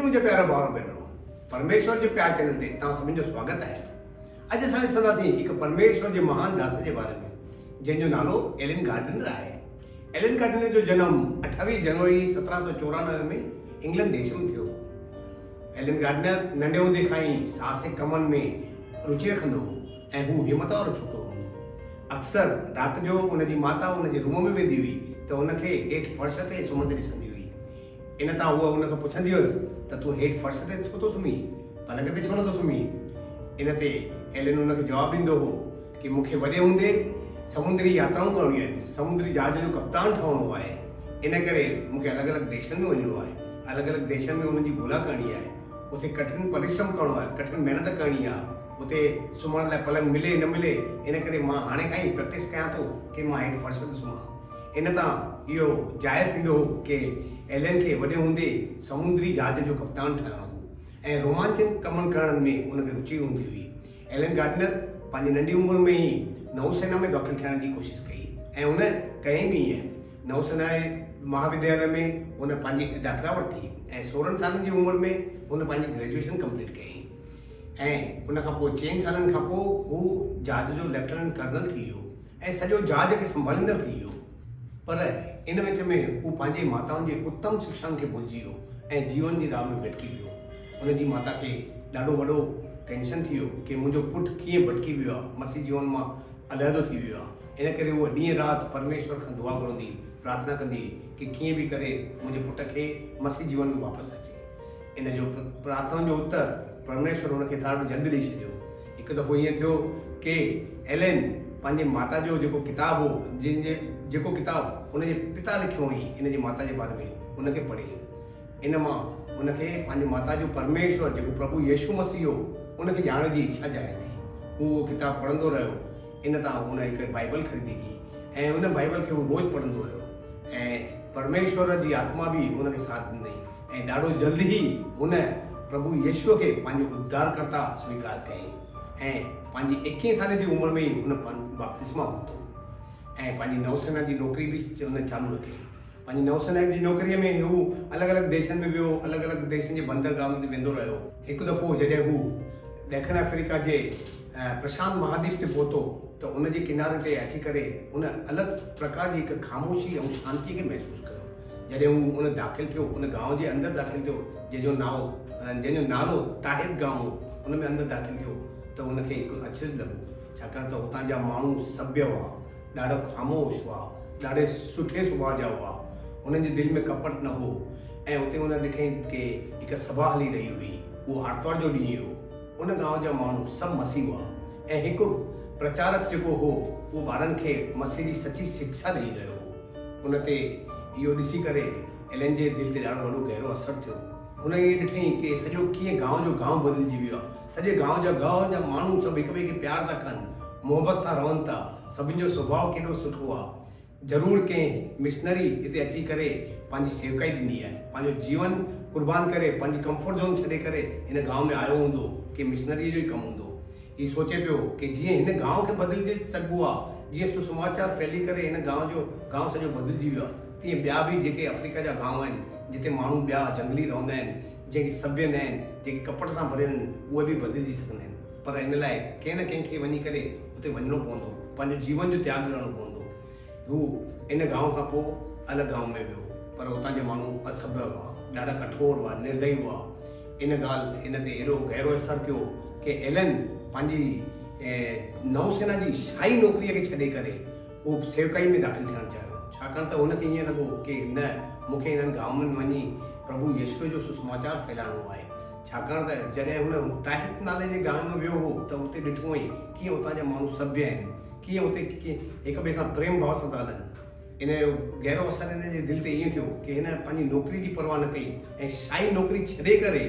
مسيح منهنجا پيارا ڀائرو ڀينرو، پرميشور جي پيار چينل تي توهان سڀني جو سواگت آهي. اڄ اسان ڏسنداسين هڪ پرميشور جي مهان داس جي باري ۾ جنهن جو نالو ايلن گارڊنر آهي. ايلن گارڊنر جو جنم 28 جنوري 1794 ۾ انگلنڊ ديش ۾ ٿيو هو. ايلن گارڊنر ننڍي هوندي کان ئي ساهسڪ ڪمن ۾ رچي رکندو هو ۽ هو همت وارو ڇوڪرو هوندو هو. اڪثر رات جو ان جي ماتا ان جي روم ۾ ويندي هئي ته ان کي هيٺ فرش تي سمهندي ڏسندي هئي. ان تان هوء ان کان پڇندي هيس ته تون هيٺ فرش تي ڇو ٿو سمهين؟ پلنگ تي ڇو نٿو سمهين؟ ان تي ايلن ان کي جواب ڏيندو هو ڪي مون کي وڏي هوندي سمندري ياترائون ڪرڻيون آهن، سمندري جهاز جو ڪپتان ٺهڻو آهي، ان ڪري مون کي الڳ الڳ ديشن ۾ وڃڻو آهي، الڳ الڳ ديشن ۾ انهن جي ڳولا ڪرڻي آهي، اتي ڪٺن پرشرم ڪرڻو آهي، ڪٺن محنت ڪرڻي آهي، اتي سمهڻ لاء پلنگ ملي نه ملي، ان ڪري مان هاڻي کان ئي پريڪٽس ڪيان ٿو ڪي مان هيٺ فرش تي سمهان. ان تان اهو ظاهر ٿيندو هو ڪي ايلن کي وڏي هوندي سمندري جهاز جو ڪپتان ٺهڻو هو ۽ رومانچڪ ڪمن ڪرڻ ۾ هن کي رچي هوندي هئي. ايلن گارڊنر پنهنجي ننڍي عمر ۾ ئي نوسينا ۾ داخل ٿيڻ جي ڪوشش ڪئي ۽ هن ڪئي به ائين. نوسينا جي مهاودياليه ۾ هن پنهنجي داخلا ورتي ۽ 16 سالن جي عمر ۾ هن پنهنجي گريجوئيشن ڪمپليٽ ڪئي ۽ ان کان پوء چئن سالن کان پوء هو جهاز جو ليفٽيننٽ ڪرنل ٿي ويو. ۽ سڄو جهاز کي سنڀاليندڙ ٿي ويو. پر ان وچ ۾ هو پنهنجي ماتائن جي اتم شڪشائن کي ڀلجي ويو ۽ جيون جي راهه ۾ ڀٽڪي پيو. هن جي ماتا کي ڏاڍو وڏو ٽينشن ٿي ويو ڪي منهنجو پٽ ڪيئن ڀٽڪي ويو آهي، مسيح جيون مان علحدو ٿي ويو آهي. ان ڪري هوء ڏينهن رات پرميشور کان دعا گهرندي، پرارٿنا ڪندي هئي ڪي ڪيئن به ڪري منهنجي پٽ کي مسيح جيون ۾ واپس اچي. ان جو پرارٿنائن جو اتر پرميشور هن کي ڏاڍو جلد ڏئي ڇڏيو. هڪ دفعو ائين ٿيو ڪي ايلين پنهنجي ماتا جو جيڪو ڪتاب هو جنهن جي جيڪو ڪتاب ان جي پتا لکيو هئين ان جي ماتا جي باري ۾ ان کي پڙهي ان مان ان کي پنهنجي ماتا جو پرميشور جيڪو پرڀو يسوع مسيح هو ان کي ڄاڻڻ جي اڇا ظاهر ٿي. هو اهو ڪتاب پڙهندو رهيو. ان تان هن هڪ بائيبل خريدي ڪئي ۽ ان بائيبل کي هو روز پڙهندو رهيو ۽ پرميشور جي آتما به هن کي ساٿ ڏنائين ۽ ڏاڍو جلد ئي هن پرڀو يسوع کي پنهنجو اڌارڪرتا سويڪار ڪيائين ۽ پنهنجي ايڪيهين سالي جي عمر ۾ ئي هن بپتسما ورتو ۽ پنهنجي نوسينا جي نوڪري به هن چالو رکيائين. پنهنجي نوسينا جي نوڪريء ۾ هو الڳ الڳ ديشن ۾ ويو، الڳ الڳ ديشن جي بندرگاهن تي ويندو رهيو. هڪ دفعو جڏهن هو ڏکڻ آفريڪا جي پرشانت مهاديپ تي پهتو ته ان جي ڪناري تي اچي ڪري هن الڳ پرڪار جي هڪ خاموشي ۽ شانتيء کي محسوس ڪيو. جڏهن هو ان داخل ٿيو، ان گانء جي اندر داخل ٿيو، جنهن جو ناء جنهن جو نالو تاهيت گانء هو، ان ۾ اندر داخل ٿيو ته هن کي هڪ اچرج لڳو، ڇاڪاڻ ته اتان جا ماڻهو سڀيه هئا، ڏاڍا خاموش هئا، ڏاڍي سٺي سڀاء جا هئا، هنن جي دل ۾ ڪپٽ نه هو ۽ اتي هن ڏٺئين ڪي هڪ سڀا هلي رهي هئي، اهو آرتوار جو ڏينهن هو، ان گانء جا ماڻهو سڀ مسيح هئا ۽ هڪ پرچارڪ جيڪو هو، اهو ٻارن کي مسيح جي سچي شڪشا ڏئي رهيو هو. ان تي اهو ڏسي ڪري ايلين جي دل تي ڏاڍو وڏو گهرو اثر ٿيو. هن ائين ڏٺئين ڪي سڄو ڪيئن گانء جو گانء بدلجي ويو آهي. سڄي گانء جا گانء جا ماڻهو سڀ هڪ ٻئي کي پيار ٿا ڪن، محبت سان رهن ٿا، سڀن جو سڀاء ڪيڏو سٺو آهي. ضرور ڪنهن مشنري هتي اچي ڪري پنهنجي سيوڪائي ڏني آهي. پنهنجو جيون قربان ڪري، پنهنجي ڪمفرٽ زون ڇڏي ڪري هن گانء ۾ آيو هوندو، ڪنهن مشنريء جو ئي ڪم هوندو. هي سوچي پيو ڪي جيئن هن گانء کي بدلجي سگهبو آ، جيئن سسماچار ڦهلي ڪري هن گانء جو گانء سڄو بدلجي ويو آ، تيئن ٻيا به جيڪي آفريڪا جا گانء آهن، جتي ماڻهو ٻيا جهنگلي رهندا آهن، جيڪي سڀيه نه آهن، جيڪي ڪپٽ سان ڀريل آهن، اهي به بدلجي سگهندا آهن. پر ان لاء ڪنهن نه ڪنهن کي وڃي ڪري اتي وڃڻو پوندو، پنهنجو جيون جو تياڳ ڪرڻو پوندو. هو ان گانء کان پوء الڳ گانء ۾ ويو، پر اتان جا ماڻهو اسڀيه هئا، ڏاڍا ڪٺور هئا، نردئي هئا. ان ڳالهه هن تي ايڏو گهرو اثر ڪيو ڪي ايلن پنهنجي نوسينا جي شاهي نوڪريء کي ڇڏي ڪري هو سيوڪائي ۾ داخل ٿيڻ چاهيو، ڇاڪاڻ ته هن کي ائين لڳو ڪي نه مون کي انهن گانون ۾ وڃي پرڀو يسوع جو سسماچار ڦهلائڻو آهي. ڇاڪاڻ ته جڏهن هن تاهت نالي جي گانء ۾ ويو هو ته اتي ڏٺو هئائين ڪيئن اتان جا ماڻهو سڀيه آهن، ڪيئن اتي هڪ ٻئي سان پريم ڀاء سان ٿا هلن. ان جو گهرو اثر هن جي دل تي ائين ٿيو ڪي هن پنهنجي نوڪري جي پرواهه نه ڪئي ۽ شاهي نوڪري ڇڏي ڪري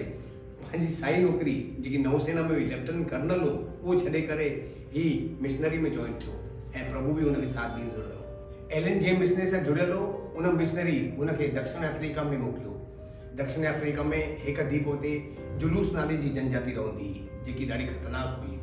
پنهنجي شاهي نوڪري جيڪي نوسينا ۾ هئي ليفٽيننٽ ڪرنل هو اهو ڇڏي ڪري هي مشنري ۾ جوائن ٿيو ۽ پرڀو به هن کي ساٿ ڏيندو رهيو. ايلن جنهن مشنري سان جڙيل هو ان مشنري هن کي دڪشڻ آفريڪا ۾ موڪليو. دڪشڻ آفريڪا ۾ هڪ ديپ تي جلوس نالي جي جنجاتي رهندي هئي جيڪي ڏاڍي خطرناڪ هئي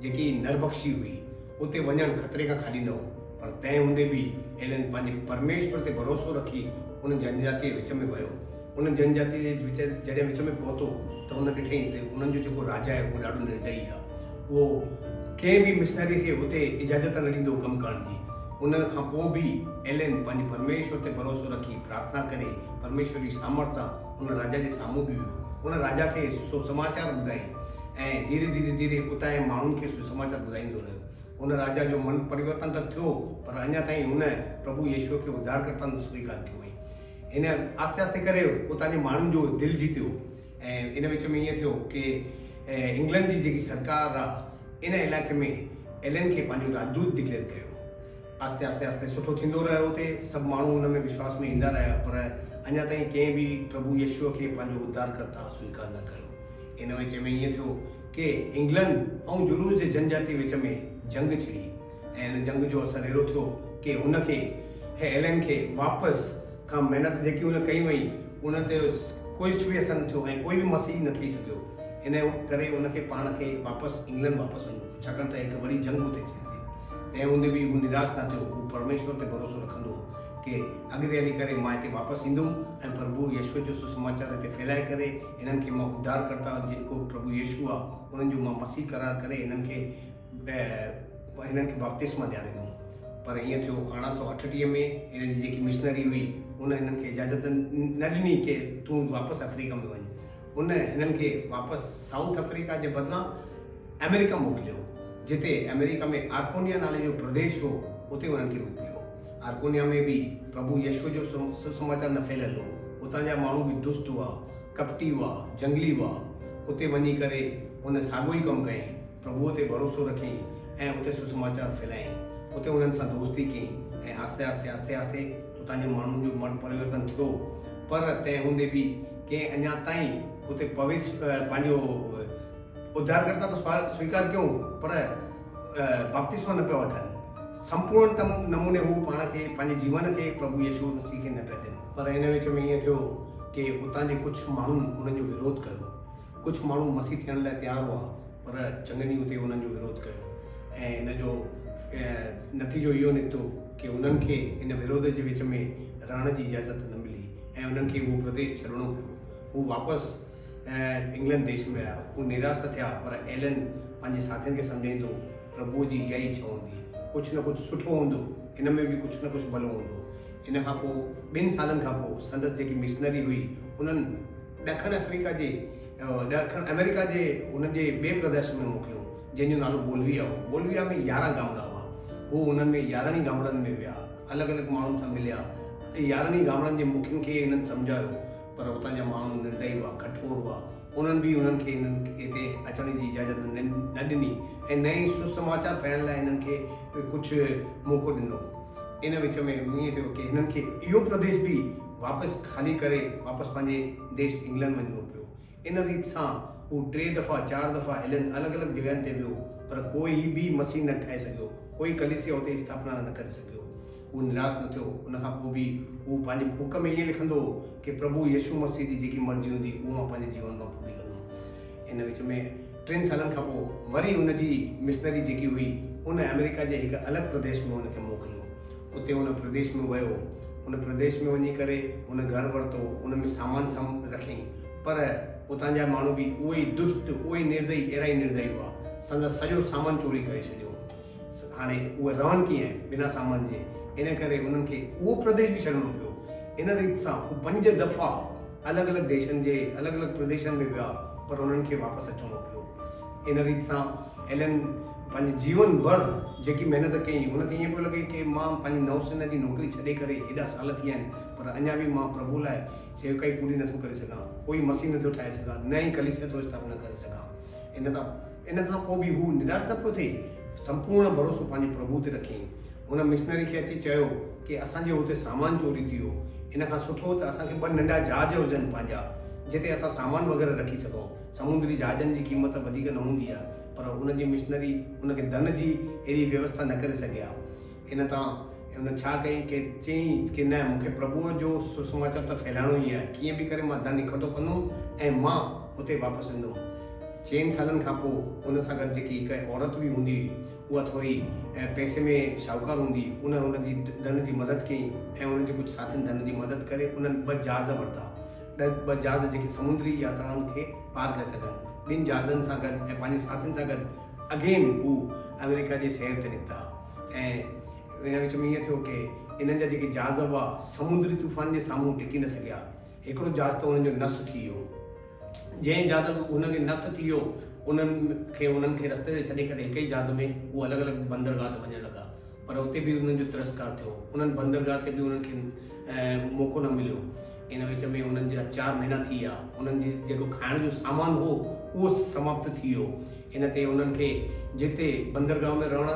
جيڪي نربخشي هئي. اتي وڃڻ خطري کان خالي نه هو، پر تنهن هوندي به ايلن پنهنجي پرميشور تي ڀروسو رکي ان جنجاتيء وچ ۾ ويو. ان جنجاتيء جي وچ جڏهن وچ ۾ پهتو ته هن ڏٺئين ته انهن جو جيڪو راجا آهي اهو ڏاڍو نردئي آهي. اهو ڪنهن به مشنريء کي اتي اجازت نه ڏيندو ڪم ڪرڻ جي. ان کان پوء به ايلين پنهنجي پرميشور تي ڀروسو رکي پرارٿنا ڪري پرميشور جي سامرٿ سان ان راجا جي سامهون به ويو. ان راجا کي سوسماچار ٻڌائين ۽ ڌيري ڌيري ڌيري اتان جي ماڻهن کي سوسماچار ٻڌائيندو رهيو. ان راجا جو من پريورتن ته ٿيو پر اڃا تائين هن پرڀو يشوع کي اڌارڪرتا نه سويڪار ڪيو هئائين. هن آهستي آهستي ڪري اتان جي ماڻهن جو دل جيتيو ۽ ان وچ ۾ ائين ٿيو ڪي انگلنڊ جي جيڪي سرڪار آ ان علائقي ۾ ايلين کي پنهنجو راجدوت ڊڪليئر ڪيو. آهستي آهستي آهستي سٺو ٿيندو رهيو اتي سڀ ماڻهو ان ۾ وشواس ۾ ايندا رهيا پر اڃا تائين ڪنهن به پرڀو يشوع کي پنهنجو اڌارڪرتا سويڪار نه ڪيو. ان وچ ۾ ائين ٿيو ڪي انگلنڊ ۽ جلوس جي جنجاتي وچ ۾ جنگ ڇڙي ۽ ان جنگ جو اثر اهڙو ٿيو ڪي هن کي ايلين کي واپس کان محنت جيڪي هن ڪئي هئي ان تي ڪجهه به اثر نه ٿيو ۽ ڪوئي به مسيحي نه ٺهي سگهيو ان ڪري ان کي پاڻ کي واپس انگلنڊ واپس وڃڻو پيو ڇاڪاڻ ته هڪ وڏي جنگ اتي ٿي ٿي تنهن هوندي به هو نراس نه ٿيو هو پرميشور تي ڀروسو رکندو هو ڪي اڳتي هلي ڪري مان هتي واپس ايندم ۽ پرڀو يشوع جو سسماچار هتي ڦهلائي ڪري هنن کي مان اڌارڪرتا جيڪو پرڀو يشوع آ انهن جو مان مسيح قرار ڪري هنن کي هنن کي بپتسما ڏياريندم. پر ائين ٿيو 1838 ۾ هن جي جيڪي مشنري هئي ان هنن کي اجازت نه ڏني ڪي تون واپس آفريڪا ۾ وڃ. ان هنن کي واپس سائوٿ آفريڪا جي بدران آمريڪا موڪليو جتي آمريڪا ۾ آرڪونيا نالي جو پرديش هو اتي انهن کي موڪليو. آرڪونيا ۾ به پرڀو يشوع جو سسماچار نه ڦهليل هو. اتان جا ماڻهو به دشٽ هئا، ڪپٽي هئا، جنگلي هئا. اتي وڃي ڪري هن ساڳيو ئي ڪم ڪيائين. پرڀوء تي ڀروسو رکيائين ۽ اتي سسماچار ڦهلايائين. اتي انهن سان دوستي ڪيائين ۽ آهستي آهستي آهستي آهستي اتان جي ماڻهن جو من پريورتن ٿيو. پر تنهن هوندي به ڪنهن اڃا تائين اتي پويس پنهنجو اڌارڪرتا ته سويڪار ڪيو پر بپتسما نه پيا وٺن. سمپورڻ نموني هو پاڻ کي پنهنجي جيون کي پرڀو يسوع مسيح کي نه پيا ڏين. پر ان وچ ۾ ائين ٿيو ڪي اتان جي ڪجهه ماڻهن انهن جو وروڌ ڪيو. ڪجهه ماڻهو مسيح ٿيڻ لاء تيار هئا پر چڱن ئي اتي انهن جو وروڌ ڪيو ۽ ان جو نتيجو اهو نڪتو ڪي انهن کي ان وروڌ جي وچ ۾ رهڻ جي اجازت نه ملي ۽ انهن کي اهو پرديش ڇڏڻو پيو. هو واپس انگلنڊ ديش ۾ آيا. هو نراس ته ٿيا پر ايلن پنهنجي ساٿين کي سمجهائيندو هو، پرڀوء جي اها ئي اڇا هوندي. ڪجهه نه ڪجهه سٺو هوندو، ان ۾ به ڪجهه نه ڪجهه ڀلو هوندو. ان کان پوء ٻن سالن کان پوء سندس جيڪي مشنري هئي، انهن ڏکڻ آفريڪا جي ڏکڻ آمريڪا جي هن جي ٻئي پرديش ۾ موڪليو، جنهن جو نالو بولويا هو. بولويا ۾ 11 گامڙا هئا. هو انهن ۾ 11 ئي گامڙن ۾ ويا. الڳ الڳ ماڻهن سان مليا. 11 ئي گامڙن جي مکين کي هنن سمجهايو. پر اتان جا ماڻهو نردئي هئا، ڪٺور هئا. انهن به هنن کي هنن هتي اچڻ جي اجازت نه ڏني ۽ نه ئي سسماچار ڦهلائڻ لاء هنن کي ڪجهه موقعو ڏنو. ان وچ ۾ ائين ٿيو ڪي هنن کي اهو پرديش به واپس خالي ڪري واپس پنهنجي ديش انگلنڊ وڃڻو پيو. ان ريت سان هو ٽي دفعا چار دفعا هلن الڳ الڳ جڳهين تي ويو پر ڪوئي به مسيح نه ٺاهي سگهيو، ڪوئي ڪليسيا اتي اسٿاپنا نه ڪري سگهيو. هو نراس نه ٿيو. ان کان پوء به هو پنهنجي بڪ ۾ ائين لکندو هو ڪي پرڀو يسوع مسيح جي جيڪي مرضي هوندي اهو مان پنهنجي جيون مان پوري ڪندم. ان وچ ۾ ٽن سالن کان پوء وري هن جي مشنري جيڪي هئي ان آمريڪا جي هڪ الڳ پرديش ۾ هن کي موڪليو. اتي ان پرديش ۾ ويو. ان پرديش ۾ وڃي ڪري هن گهر ورتو، ان ۾ سامان سم رکيائين. پر اتان جا ماڻهو به اهي ئي دشٽ، اهي ئي نردئي، اهڙا ئي نردئي هئا. سندس سڄو سامان چوري ڪري ڇڏيو. هاڻي اهي رهن ڪيئن بنا سامان جي؟ ان ڪري انهن کي اهو پرديش به ڇڏڻو پيو. ان ريت سان هو پنج دفعا الڳ الڳ ديشن جي الڳ الڳ پرديشن ۾ ويا پر انهن کي واپس اچڻو پيو. ان ريت سان ايلن پنهنجي جيون ڀر جيڪي محنت ڪئي هن کي ائين پيو لڳي ڪي مان پنهنجي نوسينا جي نوڪري ڇڏي ڪري هيڏا سال ٿي ويا آهن پر اڃا به مان پرڀو لاء سيوڪائي پوري نٿو ڪري سگهان، ڪوئي مسيح نٿو ٺاهي سگهان نه ئي ڪليسيا ٿو اسٿاپنا ڪري سگهان. ان تان ان کان پوء به هو نراس نه پيو ٿئي، سمپورڻ ڀروسو پنهنجي پرڀو تي رکيائين. هن مشنري کي اچي چيو ڪي اسان جي هتي سامان چوري ٿي ويو، ان کان سٺو ته اسان کي ٻه ننڍا جهاز هجن پنهنجا، جتي اسان سامان وغيره رکي سگهون. سمندري جهازن جي قيمت وڌيڪ نه هوندي آهي، پر ان جي مشنري ان کي ڌن جي اهڙي ويوسٿا نه ڪري سگهيا. ان تان هن ڇا ڪيائين ڪي چيائين ڪي نه مون کي پرڀوء جو سسماچار ته ڦهلائڻو ئي آهي، ڪيئن به ڪري مان ڌن اڪٺو ڪندم ۽ مان اتي واپس ويندم. چئن سالن کان پوء ان سان گڏ جيڪي هڪ عورت به هوندي هئي، اها ٿوري پئسي ۾ شاهوڪار هوندي هئي، ان هن جي ڌن جي مدد ڪئي ۽ هن جي ڪجهه ساٿين ڌن جي مدد ڪري انهن ٻه جهاز ورتا. ٻه جهاز جيڪي سمندري ياترائن کي پار ڪري سگهن. ٻن جهازن سان گڏ ۽ پنهنجي ساٿين سان گڏ اگين هو آمريڪا جي سير تي نڪتا ۽ ان وچ ۾ ائين ٿيو ڪي انهن جا جيڪي جهاز هئا سمندري طوفان جي سامهون ٽڪي نه سگهيا. هڪڙو جهاز ته انهن جو نست ٿي ويو. جنهن جهاز ۾ انهن کي نست ٿي ويو انهن کي انهن کي رستي تي ڇڏي ڪري هڪ ئي جهاز ۾ هو الڳ الڳ بندرگاهه تي وڃڻ لڳا. پر اتي به انهن جو ترسڪار ٿيو. انهن بندرگاهه تي به انهن کي موقعو نه مليو. ان وچ ۾ انهن جا چار مهينا ٿي ويا. انهن جي جيڪو کائڻ جو سامان هو اهو سماپت ٿي ويو. ان تي انهن کي جتي بندرگاهه ۾ رهڻ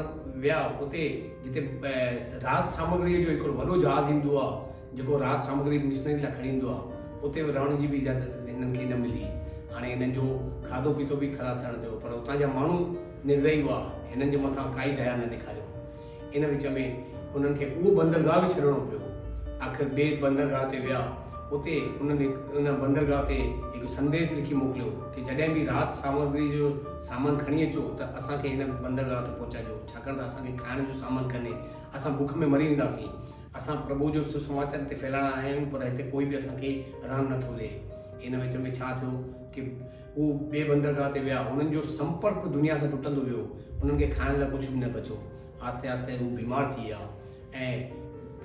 ويا اتي جتي راحت سامگريء جو هڪڙو وڏو جهاز ايندو آهي جيڪو راحت سامگري مشنري لاء کڻي ايندو آهي اتي رهڻ جي به اجازت هنن کي نه ملي. هاڻي هنن جو کاڌو پيتو به خلاص ٿيڻ ٿيو پر اتان جا ماڻهو نردئي هئا، هنن جي مٿان ڪائي ديا نه ڏيکاريو. ان وچ ۾ انهن کي اهو بندرگاهه به ڇڏڻو پيو. آخر ٻئي بندرگاهه تي ويا. اتي انهن هڪ ان بندرگاهه تي هڪ سنديش لکي موڪليو ڪي جڏهن به راحت سامگري جو سامان کڻي اچو ته اسان کي هن بندرگاهه تي پهچائجو، ڇاڪاڻ ته اسان کي کائڻ جو سامان ڪانهي، اسان بک ۾ مري وينداسين. اسان پرڀوء جو سسماچار هتي ڦهلائڻ آيا آهيون، پر هتي ڪوئي به اسان کي رهڻ نٿو ڏئي. ان وچ ۾ ڇا ٿيو ڪي هو ٻئي بندرگاهه تي ويا. هنن جو سمپرڪ دنيا سان ٽٽندو ويو. هنن کي کائڻ لاء ڪجهه به نه بچيو. آهستي آهستي هو بيمار ٿي ويا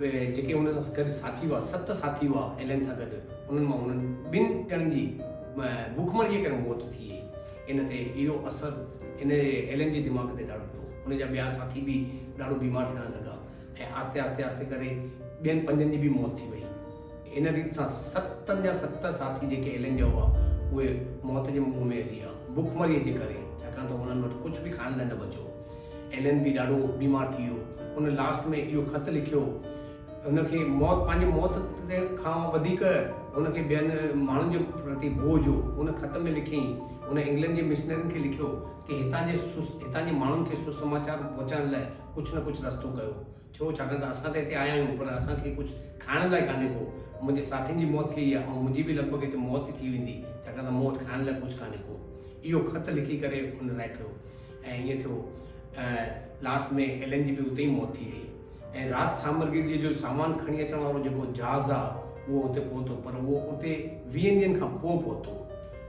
۽ جيڪي هن سان گڏ ساٿي هئا، ست ساٿي هئا ايلن سان گڏ، انهن مان هنن ٻن ڄڻن جي بکمريء ڪري موت ٿي وئي. ان تي اهو اثر ان ايلن جي دماغ تي ڏاڍو پيو. هن جا ٻيا ساٿي به ڏاڍو بيمار ٿيڻ لڳا ۽ آهستي آهستي آهستي ڪري ٻين پنجن جي به موت ٿي وئي. ان ريت سان ستن جا ست ساٿي جيڪي ايلن جا هئا، اهي موت جي منهن ۾ هلي ويا، بکمريء جي ڪري، ڇاڪاڻ ته هنن وٽ ڪجهه به کائڻ لاء نه بچيو. ايلن به ڏاڍو بيمار ٿي ويو. ان لاسٽ ۾ اهو خط لکيو. هن کي موت پنهنجي موت تي کان وڌيڪ هن کي ٻين ماڻهن جي پرتي بوجهه هو. ان خط ۾ لکيائين، هن انگلينڊ جي مشنرين کي لکيو ڪي هتان جي هتان جي ماڻهن کي سسماچار پهچائڻ لاء ڪجهه نه ڪجهه رستو ڪيو. ڇو؟ ڇاڪاڻ ته اسان ته هتي آيا آهيون پر اسان کي ڪجهه کائڻ لاء ڪانهي ڪو. منهنجي ساٿين جي موت ٿي وئي آهي ۽ منهنجي به لڳ ڀڳ هتي موت ئي ٿي ويندي، ڇاڪاڻ ته مون وٽ کائڻ لاء ڪجهه ڪانهي ڪو. اهو خط لکي ڪري هن رکيو ۽ ائين ٿيو ۽ لاسٽ ۾ ايلن جي به اتي ئي موت ٿي وئي ۽ رات سامرگريء جو سامان کڻي اچڻ وارو جيڪو جهاز آ اهو اتي پهتو پر اهو اتي ويهن ڏينهن کان پوء پهتو.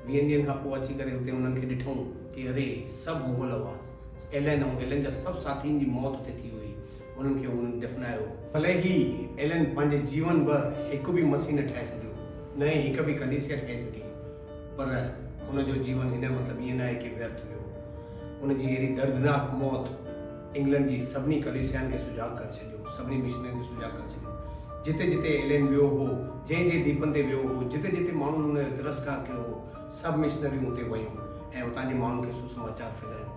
ويهن ڏينهن کان پوء اچي ڪري اتي انهن کي ڏٺئون ڪي اري سڀ مئل هئا. ايلن ۽ ايلن جا سڀ ساٿين جي موت اتي ٿي هئي. انهن کي انهن دفنايو. ڀلي ئي ايلن پنهنجي جيون ڀر هڪ به مسيح نه ٺاهي سگهيو، نه ئي هڪ به ڪليسيا ٺاهي سگهي، پر هن جو جيون ان جو مطلب ائين ناهي ڪي ويرٿ ويو. ان جي اهڙي دردناڪ موت انگلنڊ جي سڀني ڪليسيائن کي سجاڳ ڪري ڇڏيو، سڀني مشنرين کي سجاڳ ڪري ڇڏيو. جتي جتي ايلن ويو هو، جنهن جنهن ديپن تي ويو هو، جتي جتي ماڻهن هن جو ترسڪار ڪيو هو، سڀ مشنريون اتي ويون ۽ اتان جي ماڻهن کي سسماچار ڦهلايو.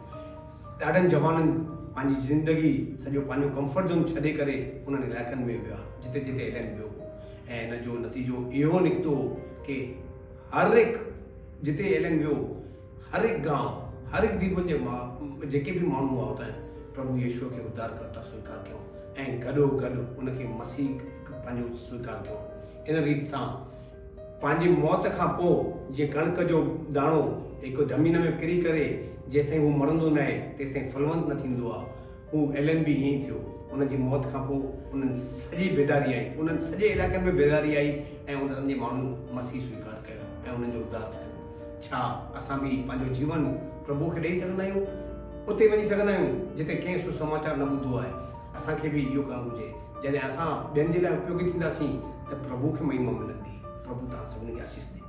ڏاڍن جوانن پنهنجي زندگي سڄو پنهنجو ڪمفرٽ زون ڇڏي ڪري انهن علائقن ۾ ويا جتي جتي ايلن ويو هو ۽ ان جو نتيجو اهو نڪتو ڪي هر هڪ جتي ايلن ويو هر هڪ گانء هر هڪ ديپن جي جيڪي به ماڻهو هئا اتان پرڀو يشوع کي اڌارڪرتا سويڪار ڪيو ۽ گڏو گڏ ان کي مسيح پنهنجو سويڪار ڪيو ان ريت سان پنهنجي موت کان پوء جيئن ڪڻڪ جو داڻو هڪ زمين ۾ ڪري ڪري جيستائين هو مرندو ناهي تيستائين ڦلونت نه ٿيندو آهي. هو ايلن به ائين ئي ٿيو. ان جي موت کان پوء انهن سڄي بيداري آئي. انهن سڄي علائقن ۾ بيداري آئي ۽ انهن جي ماڻهن مسيح سويڪار ڪيو ۽ انهن جو اڌار ٿيو. ڇا اسان به پنهنجو جيون پرڀوء کي ڏئي سگهندا آهيون؟ اتي وڃي سگهندا آهيون جتي ڪنهن سوسماچار نه ٻڌو آهي؟ اسان کي به اهو ڪرڻ گهرجي. جڏهن اسان ٻين جي لاء اپيوگي ٿينداسين ته پرڀو کي مهما ملندي. پرڀو توهان سڀني کي آشيش ڏي.